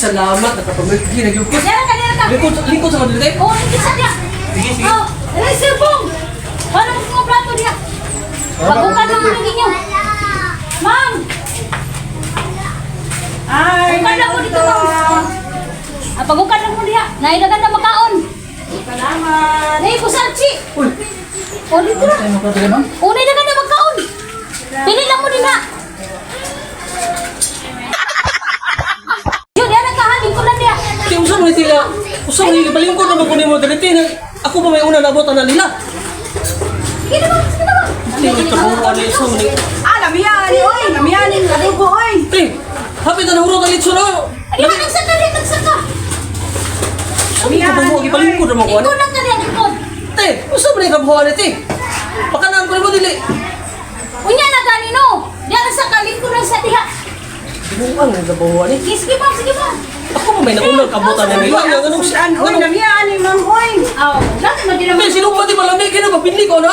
salamat nakapamilk na gyud ko. Dira ka, dira ka. Lingkod lingkod sa kanila, te. Oh, lingkod sa diha. Sige, sige. Oh, dali Sir Bong. Paano mo mga plato diha? Pagbukan lang ang ninyo. Ma'am, Ay, Pagbukan lang mo dito, ma'am. Ah, pagbukan lang mo diha. Nailagan na makaon. Salamat. Nay, busarchi. Uy, Oh, dito na. tayo mo ka ma'am. Unay na ka na magkaon. Pili lang mo din ha. Yun, yan ang kahalin ko lang niya. Te, unsa man sila? Unsa man nila palingkod naman ko nimo diri, te. Ako pa may una nabot na nila. Sige na ba, sige na ba. Te, trabaho ani sa ni. Ah, lamiyani, oy. Lamiyani, adobo, oy. Te, hapit na nahurot ang litson oh. Ay, di ba, nagsaka diya, nagsaka. Sa mi trabaho gipalingkod naman ko ani. Lingkod lang ka diya, lingkod. Te, unsa man ni trabaho ani, te? Pakanaan ko nimo dili. Unya na gani no. Diya lang sa kalingkod lang sa diha. Binuang ang trabaho ani. Sige, sige ma'am, sige ma'am. Ako pa may naunang kabutan na nila. Ang anong Sudan, oy. Lamiyani, ma'am, oy. Aw, lahat man din Te, naman. sino ba di malamig kina mabinli ko na?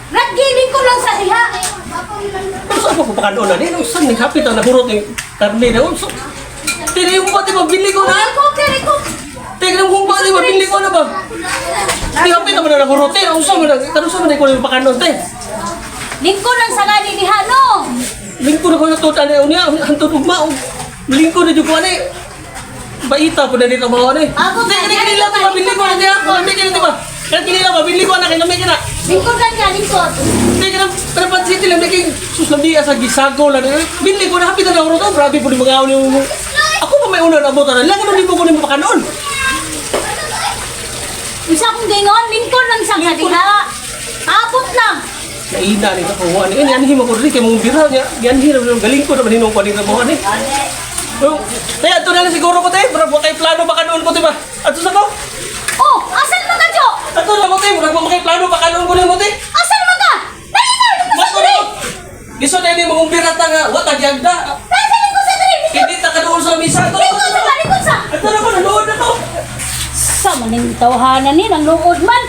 Lagi lingkod lang sa diha. Pero saan ko pakanon ani? Anong saan ni hapit ang nahurot ni karne na? Unsa? Te, yung ba di mabinli ko na? Lingkod, lingkod. Te, yung humba di mabinli ko na ba? Te, hapit naman na nahurot te. Unsa man kanus man ko yung pakanon te? Lingkod lang sa gani diha no. Lingkod ako na tutan na unya, hantod ugma. Lingkod na jud ko ani. Baita po na dito mo ani. Ako, Te, kini kanila to mabinli ko na niya. Malamig kini di ba? Kani kanila mabinli ko na kay lamig na. Lingkod lang niya, lingkod. Te, kanang kanang pansit lang making sus lamia sa gisago lang. Binli ko na hapit na nahurot. Oh, grabe po ni mga ni Ako pa may una na abutan na. Lang ano di mo ko nimo pakanon. Isa akong gingon, lingkod lang sa diha. Abot lang. Naina ni ako ani. Ini anhi mo ko diri kay mong bira niya. Gianhi ra galing ko naman hinong ko ni mo ani. Oh, te, ato na lang siguro ko te. Murag wa kay plano baka noon ko te ba. Ato sa ko. Oh, asan man ka, Jo? Ato na ko te, murag wa kay plano baka noon ko nimo te. Asan man ka? Dali na, lingkod sa Mato diri. na. Lisod na ni mong bira ta nga wa ta gyagda. Dali sa lingkod sa diri. Hindi ta kaduol sa misa ato. Lingkod sa ba, lingkod sa. Ato na ko nanood na ko. Sa maning tawhanan ni nang luod man.